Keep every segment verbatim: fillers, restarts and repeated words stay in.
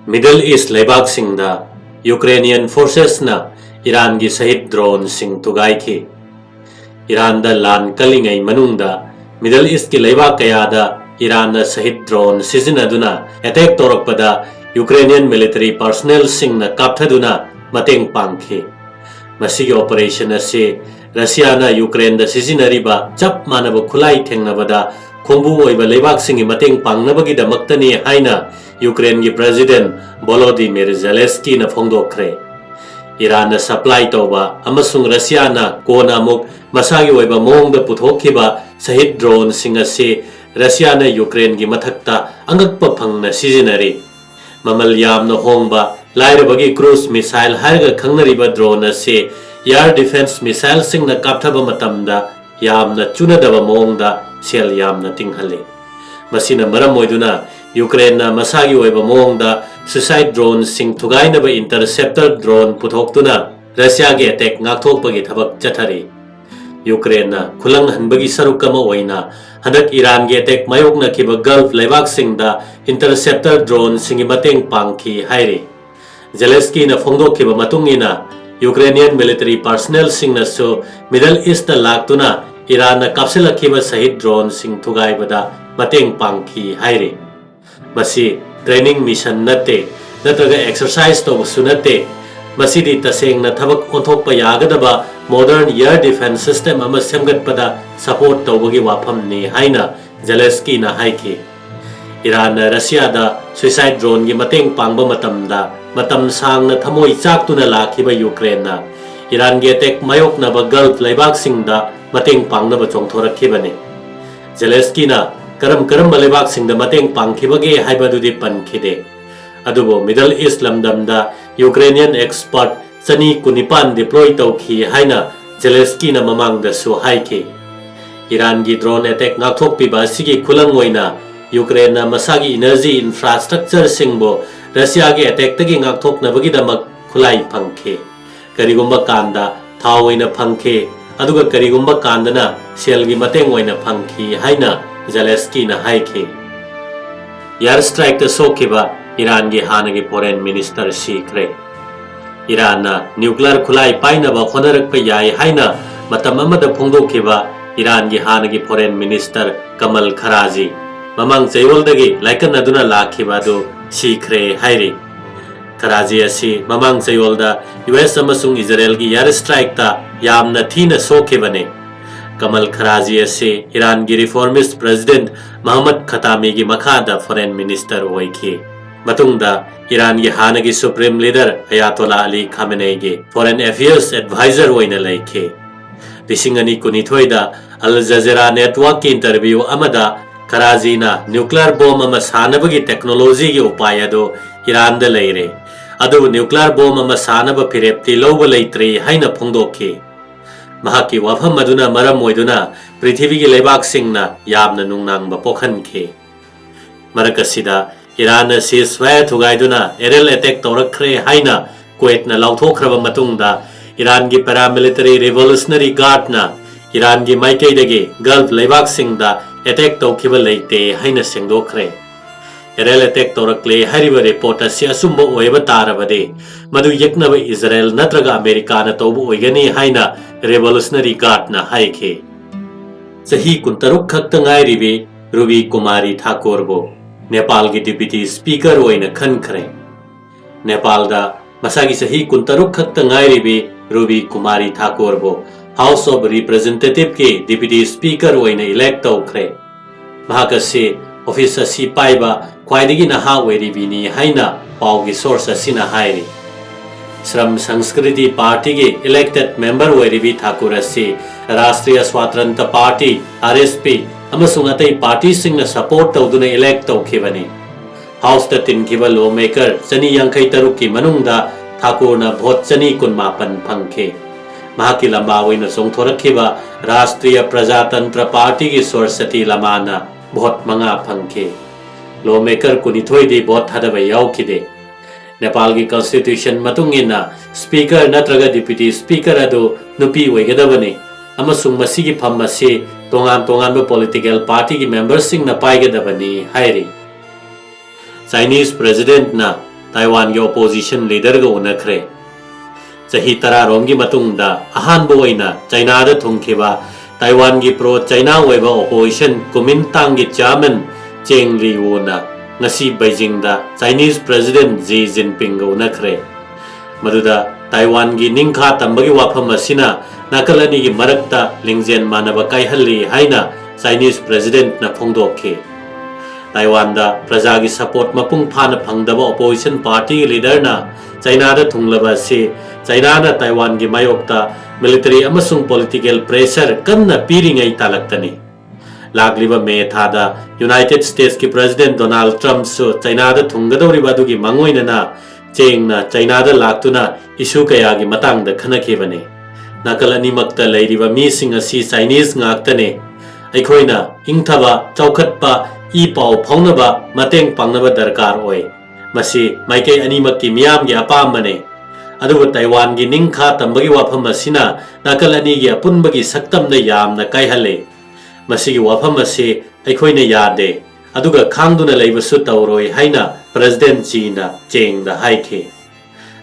Middle East ꯂꯩꯕꯥꯛꯁꯤꯡꯗ Ukrainian forcesꯅ ꯏꯔꯥꯟꯒꯤ ꯁꯍꯤꯗ droneꯁꯤꯡ ꯊꯨꯒꯥꯏꯈꯤ꯫ ꯏꯔꯥꯟꯗ ꯂꯥꯟ ꯀꯜꯂꯤꯉꯩ ꯃꯅꯨꯡꯗ Middle Eastꯀꯤ ꯂꯩꯕꯥꯛ ꯀꯌꯥꯗ ꯏꯔꯥꯟꯅ ꯁꯍꯤꯗ drone ꯁꯤꯖꯤꯟꯅꯗꯨꯅ attack ꯇꯧꯔꯛꯄꯗ Ukrainian military personnelꯁꯤꯡꯅ ꯀꯥꯞꯊꯗꯨꯅ ꯃꯇꯦꯡ ꯄꯥꯡꯈꯤ꯫ ꯃꯁꯤꯒꯤ operation ꯑꯁꯤ ꯔꯁꯤꯌꯥꯅ ꯌꯨꯀ꯭ꯔꯦꯟꯗ ꯁꯤꯖꯤꯟꯅꯔꯤꯕ ꯆꯞ ꯃꯥꯟꯅꯕ ꯈꯨꯠꯂꯥꯏ ꯊꯦꯡꯅꯕꯗ ꯈꯣꯡꯕꯨ ꯑꯣꯏꯕ ꯂꯩꯕꯥꯛꯁꯤꯡꯒꯤ ꯃꯇꯦꯡ ꯄꯥꯡꯅꯕꯒꯤꯗꯃꯛꯇꯅꯤ ꯍꯥꯏꯅ ꯌꯨꯀ꯭ꯔꯦꯟꯒꯤ President Volodymyr Zelenskyꯅ ꯐꯣꯡꯗꯣꯛꯈ꯭ꯔꯦ꯫ ꯏꯔꯥꯟꯅ supply ꯇꯧꯕ ꯑꯃꯁꯨꯡ ꯔꯁꯤꯌꯥꯅ ꯀꯣꯟꯅ ꯑꯃꯨꯛ ꯃꯁꯥꯒꯤ ꯑꯣꯏꯕ ꯃꯑꯣꯡꯗ ꯄꯨꯊꯣꯛꯈꯤꯕ ꯁꯍꯤꯗ droneꯁꯤꯡ ꯑꯁꯤ ꯔꯁꯤꯌꯥꯅ ꯌꯨꯀ꯭ꯔꯦꯟꯒꯤ ꯃꯊꯛꯇ ꯑꯉꯛꯄ ꯐꯪꯅ ꯁꯤꯖꯤꯟꯅꯔꯤ꯫ ꯃꯃꯜ ꯌꯥꯝꯅ ꯍꯣꯡꯕ, ꯂꯥꯏꯔꯕꯒꯤ cruise missile ꯍꯥꯏꯔꯒ ꯈꯪꯅꯔꯤꯕ drone ꯑꯁꯤ air defense missileꯁꯤꯡꯅ ꯀꯥꯞꯊꯕ ꯃꯇꯝꯗ ꯌꯥꯝꯅ ꯆꯨꯅꯗꯕ ꯃꯑꯣꯡꯗ ꯁꯦꯜ ꯌꯥꯝꯅ ꯇꯤꯡꯍꯜꯂꯤ꯫ ꯃꯁꯤꯅ ꯃꯔꯝ ꯑꯣꯏꯗꯨꯅ ꯌꯨꯀ꯭ꯔꯦꯟꯅ ꯃꯁꯥꯒꯤ ꯑꯣꯏꯕ ꯃꯑꯣꯡꯗ suicide droneꯁꯤꯡ ꯊꯨꯒꯥꯏꯅꯕ interceptor drone ꯄꯨꯊꯣꯛꯇꯨꯅ ꯔꯁꯤꯌꯥꯒꯤ attack ꯉꯥꯛꯊꯣꯛꯄꯒꯤ ꯊꯕꯛ ꯆꯠꯊꯔꯤ꯫ ꯌꯨꯀ꯭ꯔꯦꯟꯅ ꯈꯨꯂꯪ ꯍꯟꯕꯒꯤ ꯁꯔꯨꯛ ꯑꯃ ꯑꯣꯏꯅ ꯍꯟꯗꯛ ꯏꯔꯥꯟꯒꯤ attack ꯃꯥꯌꯣꯛꯅꯈꯤꯕ Gulf ꯂꯩꯕꯥꯛꯁꯤꯡꯗ interceptor droneꯁꯤꯡꯒꯤ ꯃꯇꯦꯡ ꯄꯥꯡꯈꯤ ꯍꯥꯏꯔꯤ꯫ ꯖꯦꯂꯦꯟꯁꯀꯤꯅ ꯐꯣꯡꯗꯣꯛꯈꯤꯕ ꯃꯇꯨꯡ ꯏꯟꯅ, Ukrainian military personnelꯁꯤꯡꯅꯁꯨ Middle Eastꯇ ꯂꯥꯛꯇꯨꯅ ꯏꯔꯥꯟꯅ ꯀꯥꯞꯁꯤꯜꯂꯛꯈꯤꯕ ꯁꯍꯤꯗ droneꯁꯤꯡ ꯊꯨꯒꯥꯏꯕꯗ ꯃꯇꯦꯡ ꯄꯥꯡꯈꯤ ꯍꯥꯏꯔꯤ꯫ ꯃꯁꯤ training mission ꯅꯠꯇꯦ, ꯅꯠꯇ꯭ꯔꯒ exercise ꯇꯧꯕꯁꯨ ꯅꯠꯇꯦ꯫ ꯃꯁꯤꯗꯤ ꯇꯁꯦꯡꯅ ꯊꯕꯛ ꯑꯣꯟꯊꯣꯛꯄ ꯌꯥꯒꯗꯕ modern air defense system ꯑꯃ ꯁꯦꯝꯒꯠꯄꯗ support ꯇꯧꯕꯒꯤ ꯋꯥꯐꯝꯅꯤ ꯍꯥꯏꯅ ꯖꯦꯂꯦꯟꯁꯀꯤꯅ ꯍꯥꯏꯈꯤ꯫ ꯏꯔꯥꯟꯅ ꯔꯁꯤꯌꯥꯗ suicide droneꯒꯤ ꯃꯇꯦꯡ ꯄꯥꯡꯕ ꯃꯇꯝꯗ ꯃꯇꯝ ꯁꯥꯡꯅ ꯊꯃꯣꯏ ꯆꯥꯛꯇꯨꯅ ꯂꯥꯛꯈꯤꯕ ꯌꯨꯀ꯭ꯔꯦꯟꯅ ꯏꯔꯥꯟꯒꯤ attack ꯃꯥꯌꯣꯛꯅꯕ Gulf ꯂꯩꯕꯥꯛꯁꯤꯡꯗ ꯃꯇꯦꯡ ꯄꯥꯡꯅꯕ ꯆꯣꯡꯊꯣꯔꯛꯈꯤꯕꯅꯤ꯫ ꯖꯦꯂꯦꯟꯁꯀꯤꯅ ꯀꯔꯝ ꯀꯔꯝꯕ ꯂꯩꯕꯥꯛꯁꯤꯡꯗ ꯃꯇꯦꯡ ꯄꯥꯡꯈꯤꯕꯒꯦ ꯍꯥꯏꯕꯗꯨꯗꯤ ꯄꯟꯈꯤꯗꯦ꯫ ꯑꯗꯨꯕꯨ Middle East ꯂꯝꯗꯝꯗ Ukrainian expert ꯆꯅꯤ ꯀꯨꯟꯅꯤꯄꯥꯟ deploy ꯇꯧꯈꯤ ꯍꯥꯏꯅ ꯖꯦꯂꯦꯟꯁꯀꯤꯅ ꯃꯃꯥꯡꯗꯁꯨ ꯍꯥꯏꯈꯤ꯫ ꯏꯔꯥꯟꯒꯤ drone attack ꯉꯥꯛꯊꯣꯛꯄꯤꯕ ꯑꯁꯤꯒꯤ ꯈꯨꯂꯪ ꯑꯣꯏꯅ ꯌꯨꯀ꯭ꯔꯦꯟꯅ ꯃꯁꯥꯒꯤ energy infrastructureꯁꯤꯡꯕꯨ ꯔꯁꯤꯌꯥꯒꯤ attackꯇꯒꯤ ꯉꯥꯛꯊꯣꯛꯅꯕꯒꯤꯗꯃꯛ ꯈꯨꯠꯂꯥꯏ ꯐꯪꯈꯤ꯫ ꯀꯔꯤꯒꯨꯝꯕ ꯀꯥꯟꯗ ꯊꯥꯎ ꯑꯣꯏꯅ ꯐꯪꯈꯤ, ꯑꯗꯨꯒ ꯀꯔꯤꯒꯨꯝꯕ ꯀꯥꯟꯗꯅ ꯁꯦꯜꯒꯤ ꯃꯇꯦꯡ ꯑꯣꯏꯅ ꯐꯪꯈꯤ ꯍꯥꯏꯅ ꯖꯦꯂꯦꯟꯁꯀꯤꯅ ꯍꯥꯏꯈꯤ꯫ Air strikeꯇ ꯁꯣꯛꯈꯤꯕ ꯏꯔꯥꯟꯒꯤ ꯍꯥꯟꯅꯒꯤ foreign minister ꯁꯤꯈ꯭ꯔꯦ꯫ ꯏꯔꯥꯟꯅ nuclear ꯈꯨꯠꯂꯥꯏ ꯄꯥꯏꯅꯕ ꯍꯣꯠꯅꯔꯛꯄ ꯌꯥꯏ ꯍꯥꯏꯅ ꯃꯇꯝ ꯑꯃꯗ ꯐꯣꯡꯗꯣꯛꯈꯤꯕ ꯏꯔꯥꯟꯒꯤ ꯍꯥꯟꯅꯒꯤ foreign minister ꯀꯃꯜ ꯈꯔꯥꯖꯤ ꯃꯃꯥꯡ ꯆꯌꯣꯜꯗꯒꯤ ꯂꯥꯏꯀꯠꯅꯗꯨꯅ ꯂꯥꯛꯈꯤꯕ ꯑꯗꯨ ꯁꯤꯈ꯭ꯔꯦ ꯍꯥꯏꯔꯤ꯫ ꯈꯔꯥꯖꯤ ꯑꯁꯤ ꯃꯃꯥꯡ ꯆꯌꯣꯜꯗ ꯌꯨ ꯑꯦꯁ ꯑꯃꯁꯨꯡ ꯏꯖꯔꯦꯜꯒꯤ air strikeꯇ ꯌꯥꯝꯅ ꯊꯤꯅ ꯁꯣꯛꯈꯤꯕꯅꯤ꯫ ꯀꯃꯜ ꯈꯔꯥꯖꯤ ꯑꯁꯤ ꯏꯔꯥꯟꯒꯤ reformist president ꯃꯍꯃꯗ ꯈꯇꯥꯃꯤꯒꯤ ꯃꯈꯥꯗ foreign minister ꯑꯣꯏꯈꯤ꯫ ꯃꯇꯨꯡꯗ ꯏꯔꯥꯟꯒꯤ ꯍꯥꯟꯅꯒꯤ supreme leader ꯑꯌꯥꯇꯣꯂꯥ ꯑꯂꯤ ꯈꯥꯃꯦꯅꯦꯒꯤ foreign affairs advisor ꯑꯣꯏꯅ ꯂꯩꯈꯤ꯫ ꯂꯤꯁꯤꯡ ꯑꯅꯤ ꯀꯨꯟꯅꯤꯊꯣꯏꯗ Al Jazeera networkꯀꯤ interview ꯑꯃꯗ ꯈꯔꯥꯖꯤꯅ nuclear bomb ꯑꯃ ꯁꯥꯅꯕꯒꯤ technologyꯒꯤ ꯎꯄꯥꯏ ꯑꯗꯨ ꯏꯔꯥꯟꯗ ꯂꯩꯔꯦ, ꯑꯗꯨꯕꯨ nuclear bomb ꯑꯃ ꯁꯥꯅꯕ ꯐꯤꯔꯦꯞꯇꯤ ꯂꯧꯕ ꯂꯩꯇ꯭ꯔꯤ ꯍꯥꯏꯅ ꯐꯣꯡꯗꯣꯛꯈꯤ꯫ ꯃꯍꯥꯛꯀꯤ ꯋꯥꯐꯝ ꯑꯗꯨꯅ ꯃꯔꯝ ꯑꯣꯏꯗꯨꯅ ꯄ꯭ꯔꯤꯊꯤꯕꯤꯒꯤ ꯂꯩꯕꯥꯛꯁꯤꯡꯅ ꯌꯥꯝꯅ ꯅꯨꯡꯅꯥꯡꯕ ꯄꯣꯛꯍꯟꯈꯤ꯫ ꯃꯔꯛ ꯑꯁꯤꯗ ꯏꯔꯥꯟꯅ ceasefire ꯊꯨꯒꯥꯏꯗꯨꯅ aerial attack ꯇꯧꯔꯛꯈ꯭ꯔꯦ ꯍꯥꯏꯅ ꯀꯨꯋꯦꯠꯅ ꯂꯥꯎꯊꯣꯛꯈ꯭ꯔꯕ ꯃꯇꯨꯡꯗ, ꯏꯔꯥꯟꯒꯤ paramilitary revolutionary guardꯅ ꯏꯔꯥꯟꯒꯤ ꯃꯥꯏꯀꯩꯗꯒꯤ Gulf ꯂꯩꯕꯥꯛꯁꯤꯡꯗ attack ꯇꯧꯈꯤꯕ ꯂꯩꯇꯦ ꯍꯥꯏꯅ ꯁꯦꯡꯗꯣꯛꯈ꯭ꯔꯦ꯫ Aerial attack ꯇꯧꯔꯛꯂꯦ ꯍꯥꯏꯔꯤꯕ report ꯑꯁꯤ ꯑꯆꯨꯝꯕ ꯑꯣꯏꯕ ꯇꯥꯔꯕꯗꯤ, ꯃꯗꯨ ꯌꯦꯛꯅꯕ ꯏꯖꯔꯦꯜ ꯅꯠꯇ꯭ꯔꯒ ꯑꯃꯦꯔꯤꯀꯥꯅ ꯇꯧꯕ ꯑꯣꯏꯒꯅꯤ ꯍꯥꯏꯅ Revolutionary Guardꯅ ꯍꯥꯏꯈꯤ꯫ ꯆꯍꯤ ꯀꯨꯟꯇꯔꯨꯛ ꯈꯛꯇ ꯉꯥꯏꯔꯤꯕꯤ ꯔꯨꯕꯤ ꯀꯨꯃꯥꯔꯤ ꯊꯥꯀꯨꯔꯕꯨ ꯅꯦꯄꯥꯜꯒꯤ deputy speaker ꯑꯣꯏꯅ ꯈꯟꯈ꯭ꯔꯦ꯫ ꯅꯦꯄꯥꯜꯗ ꯃꯁꯥꯒꯤ ꯆꯍꯤ ꯀꯨꯟꯇꯔꯨꯛ ꯈꯛꯇ ꯉꯥꯏꯔꯤꯕꯤ ꯔꯨꯕꯤ ꯀꯨꯃꯥꯔꯤ ꯊꯥꯀꯨꯔꯕꯨ House of Representativeꯀꯤ deputy speaker ꯑꯣꯏꯅ elect ꯇꯧꯈ꯭ꯔꯦ꯫ ꯃꯍꯥꯛ ꯑꯁꯤ office ꯑꯁꯤ ꯄꯥꯏꯕ ꯈ꯭ꯋꯥꯏꯗꯒꯤ ꯅꯍꯥ ꯑꯣꯏꯔꯤꯕꯤꯅꯤ ꯍꯥꯏꯅ ꯄꯥꯎꯒꯤ source ꯑꯁꯤꯅ ꯍꯥꯏꯔꯤ꯫ ꯁ꯭ꯔꯝ ꯁꯪꯁꯀ꯭ꯔꯤꯇꯤ ꯄꯥꯔꯇꯤꯒꯤ elected member ꯑꯣꯏꯔꯤꯕꯤ ꯊꯥꯀꯨꯔ ꯑꯁꯤ ꯔꯥꯁꯇ꯭ꯔꯤꯌ ꯁ꯭ꯋꯥꯇ꯭ꯔꯟꯇ ꯄꯥꯔꯇꯤ, RSP, ꯑꯃꯁꯨꯡ ꯑꯇꯩ ꯄꯥꯔꯇꯤꯁꯤꯡꯅ support ꯇꯧꯗꯨꯅ elect ꯇꯧꯈꯤꯕꯅꯤ꯫ Houseꯇ ꯇꯤꯟꯈꯤꯕ lawmaker ꯆꯅꯤ ꯌꯥꯡꯈꯩ ꯇꯔꯨꯛꯀꯤ ꯃꯅꯨꯡꯗ ꯊꯥꯀꯨꯔꯅ vote ꯆꯅꯤ ꯀꯨꯟꯃꯥꯄꯟ ꯐꯪꯈꯤ꯫ ꯃꯍꯥꯛꯀꯤ ꯂꯝꯕꯥ ꯑꯣꯏꯅ ꯆꯣꯡꯊꯣꯔꯛꯈꯤꯕ ꯔꯥꯁꯇ꯭ꯔꯤꯌ ꯄ꯭ꯔꯖꯥꯇꯟꯇ꯭ꯔ ꯄꯥꯔꯇꯤꯒꯤ ꯁꯣꯔꯁꯇꯤ ꯂꯃꯥꯅ vote ꯃꯉꯥ ꯐꯪꯈꯤ꯫ Lawmaker ꯀꯨꯟꯅꯤꯊꯣꯏꯗꯤ vote ꯊꯥꯗꯕ ꯌꯥꯎꯈꯤꯗꯦ꯫ ꯅꯦꯄꯥꯜꯒꯤ constitution ꯃꯇꯨꯡ ꯏꯟꯅ speaker ꯅꯠꯇ꯭ꯔꯒ deputy speaker ꯑꯗꯨ ꯅꯨꯄꯤ ꯑꯣꯏꯒꯗꯕꯅꯤ ꯑꯃꯁꯨꯡ ꯃꯁꯤꯒꯤ ꯐꯝ ꯑꯁꯤ ꯇꯣꯉꯥꯟ ꯇꯣꯉꯥꯟꯕ political partyꯒꯤ memberꯁꯤꯡꯅ ꯄꯥꯏꯒꯗꯕꯅꯤ ꯍꯥꯏꯔꯤ꯫ Chinese Presidentꯅ ꯇꯥꯏꯋꯥꯟꯒꯤ opposition leaderꯒ ꯎꯅꯈ꯭ꯔꯦ꯫ ꯆꯍꯤ ꯇꯔꯥꯔꯣꯝꯒꯤ ꯃꯇꯨꯡꯗ ꯑꯍꯥꯟꯕ ꯑꯣꯏꯅ ꯆꯥꯏꯅꯥꯗ ꯊꯨꯡꯈꯤꯕ ꯇꯥꯏꯋꯥꯟꯒꯤ pro China ꯑꯣꯏꯕ opposition Kuomintangꯒꯤ chairman Cheng Liu-na ꯉꯁꯤ ꯕꯩꯖꯤꯡꯗ Chinese President Xi Jinpingꯒ ꯎꯅꯈ꯭ꯔꯦ꯫ ꯃꯗꯨꯗ ꯇꯥꯏꯋꯥꯟꯒꯤ ꯅꯤꯡꯈꯥ ꯇꯝꯕꯒꯤ ꯋꯥꯐꯝ ꯑꯁꯤꯅ ꯅꯥꯀꯜ ꯑꯅꯤꯒꯤ ꯃꯔꯛꯇ ꯂꯤꯡꯖꯦꯜ ꯃꯥꯟꯅꯕ ꯀꯥꯏꯍꯜꯂꯤ ꯍꯥꯏꯅ Chinese Presidentꯅ ꯐꯣꯡꯗꯣꯛꯈꯤ꯫ ꯇꯥꯏꯋꯥꯟꯗ ꯄ꯭ꯔꯖꯥꯒꯤ support ꯃꯄꯨꯡ ꯐꯥꯅ ꯐꯪꯗꯕ opposition partyꯒꯤ leaderꯅ ꯆꯥꯏꯅꯥꯗ ꯊꯨꯡꯂꯕ ꯑꯁꯤ ꯆꯥꯏꯅꯥꯅ ꯇꯥꯏꯋꯥꯟꯒꯤ ꯃꯥꯌꯣꯛꯇ military ꯑꯃꯁꯨꯡ political pressure ꯀꯟꯅ ꯄꯤꯔꯤꯉꯩ ꯇꯥꯂꯛꯇꯅꯤ꯫ ꯂꯥꯛꯂꯤꯕ ꯃꯦ ꯊꯥꯗ United Statesꯀꯤ President Donald Trumpꯁꯨ ꯆꯥꯏꯅꯥꯗ ꯊꯨꯡꯒꯗꯧꯔꯤꯕ ꯑꯗꯨꯒꯤ ꯃꯥꯡꯑꯣꯏꯅꯅ ꯆꯦꯡꯅ ꯆꯥꯏꯅꯥꯗ ꯂꯥꯛꯇꯨꯅ issue ꯀꯌꯥꯒꯤ ꯃꯇꯥꯡꯗ ꯈꯟꯅꯈꯤꯕꯅꯤ꯫ ꯅꯥꯀꯜ ꯑꯅꯤꯃꯛꯇ ꯂꯩꯔꯤꯕ ꯃꯤꯁꯤꯡ ꯑꯁꯤ Chinese ꯉꯥꯛꯇꯅꯤ꯫ ꯑꯩꯈꯣꯏꯅ ꯏꯪꯊꯕ, ꯆꯥꯎꯈꯠꯄ, ꯏ ꯄꯥꯎ ꯐꯥꯎꯅꯕ, ꯃꯇꯦꯡ ꯄꯥꯡꯅꯕ ꯗꯔꯀꯥꯔ ꯑꯣꯏ꯫ ꯃꯁꯤ ꯃꯥꯏꯀꯩ ꯑꯅꯤꯃꯛꯀꯤ ꯃꯤꯌꯥꯝꯒꯤ ꯑꯄꯥꯝꯕꯅꯤ꯫ ꯑꯗꯨꯕꯨ ꯇꯥꯏꯋꯥꯟꯒꯤ ꯅꯤꯡꯈꯥ ꯇꯝꯕꯒꯤ ꯋꯥꯐꯝ ꯑꯁꯤꯅ ꯅꯥꯀꯜ ꯑꯅꯤꯒꯤ ꯑꯄꯨꯟꯕꯒꯤ ꯁꯛꯇꯝꯗ ꯌꯥꯝꯅ ꯀꯥꯏꯍꯜꯂꯤ꯫ ꯃꯁꯤꯒꯤ ꯋꯥꯐꯝ ꯑꯁꯤ ꯑꯩꯈꯣꯏꯅ ꯌꯥꯗꯦ, ꯑꯗꯨꯒ ꯈꯥꯡꯗꯨꯅ ꯂꯩꯕꯁꯨ ꯇꯧꯔꯣꯏ ꯍꯥꯏꯅ President Xiꯅ ꯆꯦꯡꯗ ꯍꯥꯏꯈꯤ꯫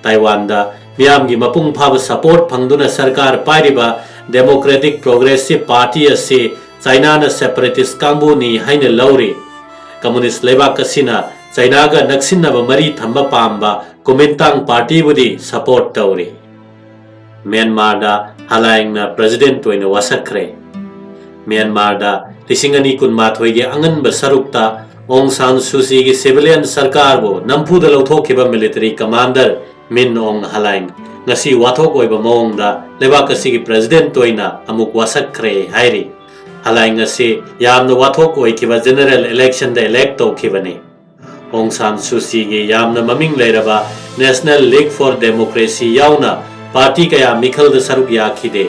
ꯇꯥꯏꯋꯥꯟꯗ ꯃꯤꯌꯥꯝꯒꯤ ꯃꯄꯨꯡ ꯐꯥꯕ support ꯐꯪꯗꯨꯅ ꯁꯔꯀꯥꯔ ꯄꯥꯏꯔꯤꯕ Democratic Progressive Party ꯑꯁꯤ ꯆꯥꯏꯅꯥꯅ separatist ꯀꯥꯡꯕꯨꯅꯤ ꯍꯥꯏꯅ ꯂꯧꯔꯤ꯫ Communist ꯂꯩꯕꯥꯛ ꯑꯁꯤꯅ ꯆꯥꯏꯅꯥꯒ ꯅꯛꯁꯤꯟꯅꯕ ꯃꯔꯤ ꯊꯝꯕ ꯄꯥꯝꯕ Kuomintang partyꯕꯨꯗꯤ support ꯇꯧꯔꯤ꯫ ꯃ꯭ꯌꯥꯟꯃꯥꯔꯗ ꯍꯂꯥꯏꯡꯅ President ꯑꯣꯏꯅ ꯋꯥꯁꯛꯈ꯭ꯔꯦ꯫ ꯃ꯭ꯌꯥꯟꯃꯥꯔꯗ ꯂꯤꯁꯤꯡ ꯑꯅꯤ ꯀꯨꯟꯃꯥꯊꯣꯏꯒꯤ ꯑꯉꯟꯕ ꯁꯔꯨꯛꯇ ꯑꯣꯡ ꯁꯥꯟ ꯁꯨꯆꯤꯒꯤ civilian ꯁꯔꯀꯥꯔꯕꯨ ꯅꯝꯐꯨꯗ ꯂꯧꯊꯣꯛꯈꯤꯕ military commander Min Aung Hlaing ꯉꯁꯤ ꯋꯥꯊꯣꯛ ꯑꯣꯏꯕ ꯃꯑꯣꯡꯗ ꯂꯩꯕꯥꯛ ꯑꯁꯤꯒꯤ President ꯑꯣꯏꯅ ꯑꯃꯨꯛ ꯋꯥꯁꯛꯈ꯭ꯔꯦ ꯍꯥꯏꯔꯤ꯫ Hlaing ꯑꯁꯤ ꯌꯥꯝꯅ ꯋꯥꯊꯣꯛ ꯑꯣꯏꯈꯤꯕ general electionꯗ elect ꯇꯧꯈꯤꯕꯅꯤ꯫ ꯑꯣꯡ ꯁꯥꯟ ꯁꯨꯆꯤꯒꯤ ꯌꯥꯝꯅ ꯃꯃꯤꯡ ꯂꯩꯔꯕ National League for Democracy ꯌꯥꯎꯅ party ꯀꯌꯥ ꯃꯤꯈꯜꯗ ꯁꯔꯨꯛ ꯌꯥꯈꯤꯗꯦ꯫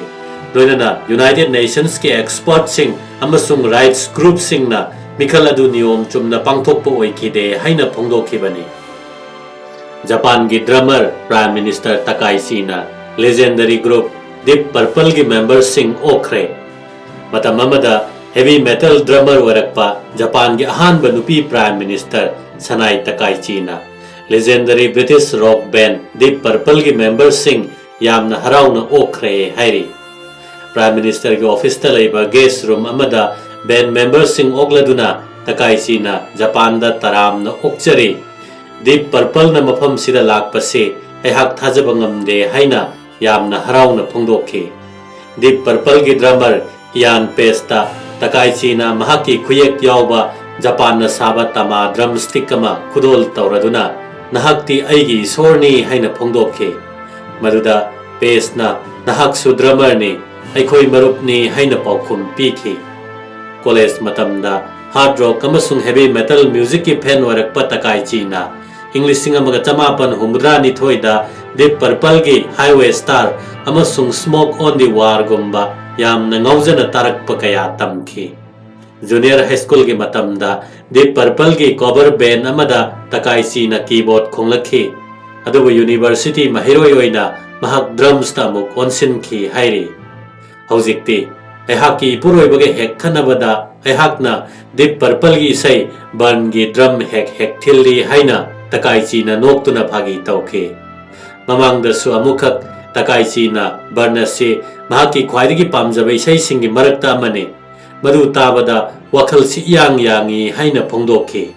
ꯂꯣꯏꯅꯅ United Nationsꯀꯤ expertꯁꯤꯡ ꯑꯃꯁꯨꯡ rights groupꯁꯤꯡꯅ ꯃꯤꯈꯜ ꯑꯗꯨ ꯅꯤꯌꯣꯝ ꯆꯨꯝꯅ ꯄꯥꯡꯊꯣꯛꯄ ꯑꯣꯏꯈꯤꯗꯦ ꯍꯥꯏꯅ ꯐꯣꯡꯗꯣꯛꯈꯤꯕꯅꯤ꯫ ꯖꯄꯥꯟꯒꯤ drummer Prime Minister ꯇꯀꯥꯏꯆꯤꯅ legendary group Deep Purpleꯒꯤ memberꯁꯤꯡ ꯑꯣꯛꯈ꯭ꯔꯦ꯫ ꯃꯇꯝ ꯑꯃꯗ heavy metal drummer ꯑꯣꯏꯔꯛꯄ ꯖꯄꯥꯟꯒꯤ ꯑꯍꯥꯟꯕ ꯅꯨꯄꯤ Prime Minister ꯁꯅꯥꯏ ꯇꯀꯥꯏꯆꯤꯅ legendary British rock band Deep Purpleꯒꯤ memberꯁꯤꯡ ꯌꯥꯝꯅ ꯍꯔꯥꯎꯅ ꯑꯣꯛꯈ꯭ꯔꯦ ꯍꯥꯏꯔꯤ꯫ Prime Ministerꯒꯤ officeꯇ ꯂꯩꯕ guest room ꯑꯃꯗ band memberꯁꯤꯡ ꯑꯣꯛꯂꯗꯨꯅ ꯇꯀꯥꯏꯆꯤꯅ ꯖꯄꯥꯟꯗ ꯇꯔꯥꯝꯅ ꯑꯣꯛꯆꯔꯤ꯫ Deep Purpleꯅ ꯃꯐꯝꯁꯤꯗ ꯂꯥꯛꯄꯁꯤ ꯑꯩꯍꯥꯛ ꯊꯥꯖꯕ ꯉꯝꯗꯦ ꯍꯥꯏꯅ ꯌꯥꯝꯅ ꯍꯔꯥꯎꯅ ꯐꯣꯡꯗꯣꯛꯈꯤ꯫ Deep Purpleꯒꯤ drummer Ian Paceꯇ ꯇꯀꯥꯏꯆꯤꯅ ꯃꯍꯥꯛꯀꯤ ꯈꯨꯌꯦꯛ ꯌꯥꯎꯕ ꯖꯄꯥꯟꯅ ꯁꯥꯕ ꯇꯃꯥ drumstick ꯑꯃ ꯈꯨꯗꯣꯜ ꯇꯧꯔꯗꯨꯅ, "ꯅꯍꯥꯛꯇꯤ ꯑꯩꯒꯤ ꯏꯁꯣꯔꯅꯤ" ꯍꯥꯏꯅ ꯐꯣꯡꯗꯣꯛꯈꯤ꯫ ꯃꯗꯨꯗ Paceꯅ, "ꯅꯍꯥꯛꯁꯨ drummerꯅꯤ, ꯑꯩꯈꯣꯏ ꯃꯔꯨꯞꯅꯤ" ꯍꯥꯏꯅ ꯄꯥꯎꯈꯨꯝ ꯄꯤꯈꯤ꯫ College ꯃꯇꯝꯗ hard rock ꯑꯃꯁꯨꯡ heavy metal musicꯀꯤ fan ꯑꯣꯏꯔꯛꯄ ꯇꯀꯥꯏꯆꯤꯅ ꯏꯪ ꯂꯤꯁꯤꯡ ꯑꯃꯒ ꯆꯃꯥꯄꯟ ꯍꯨꯝꯐꯨꯇꯔꯥꯅꯤꯊꯣꯏꯗ Deep Purpleꯒꯤ Highway Star ꯑꯃꯁꯨꯡ Smoke on the Warꯒꯨꯝꯕ ꯌꯥꯝꯅ ꯉꯥꯎꯖꯅ ꯇꯥꯔꯛꯄ ꯀꯌꯥ ꯇꯝꯈꯤ꯫ Junior high schoolꯒꯤ ꯃꯇꯝꯗ Deep Purpleꯒꯤ cover band ꯑꯃꯗ ꯇꯀꯥꯏꯆꯤꯅ keyboard ꯈꯣꯡꯂꯛꯈꯤ, ꯑꯗꯨꯕꯨ university ꯃꯍꯩꯔꯣꯏ ꯑꯣꯏꯅ ꯃꯍꯥꯛ drumsꯇ ꯑꯃꯨꯛ ꯑꯣꯟꯁꯤꯟꯈꯤ ꯍꯥꯏꯔꯤ꯫ "ꯍꯧꯖꯤꯛꯇꯤ ꯑꯩꯍꯥꯛꯀꯤ ꯏꯄꯨꯔꯣꯏꯕꯒ ꯍꯦꯛ ꯈꯟꯅꯕꯗ ꯑꯩꯍꯥꯛꯅ Deep Purpleꯒꯤ ꯏꯁꯩ Burnꯒꯤ drum ꯍꯦꯛ ꯍꯦꯛ ꯊꯤꯜꯂꯤ" ꯍꯥꯏꯅ ꯇꯀꯥꯏꯆꯤꯅ ꯅꯣꯛꯇꯨꯅ ꯐꯥꯒꯤ ꯇꯧꯈꯤ꯫ ꯃꯃꯥꯡꯗꯁꯨ ꯑꯃꯨꯛꯈꯛ ꯇꯀꯥꯏꯆꯤꯅ Burn ꯑꯁꯤ ꯃꯍꯥꯛꯀꯤ ꯈ꯭ꯋꯥꯏꯗꯒꯤ ꯄꯥꯝꯖꯕ ꯏꯁꯩꯁꯤꯡꯒꯤ ꯃꯔꯛꯇ ꯑꯃꯅꯤ, ꯃꯗꯨ ꯇꯥꯕꯗ ꯋꯥꯈꯜꯁꯤ ꯏꯌꯥꯡ ꯌꯥꯡꯏ ꯍꯥꯏꯅ ꯐꯣꯡꯗꯣꯛꯈꯤ꯫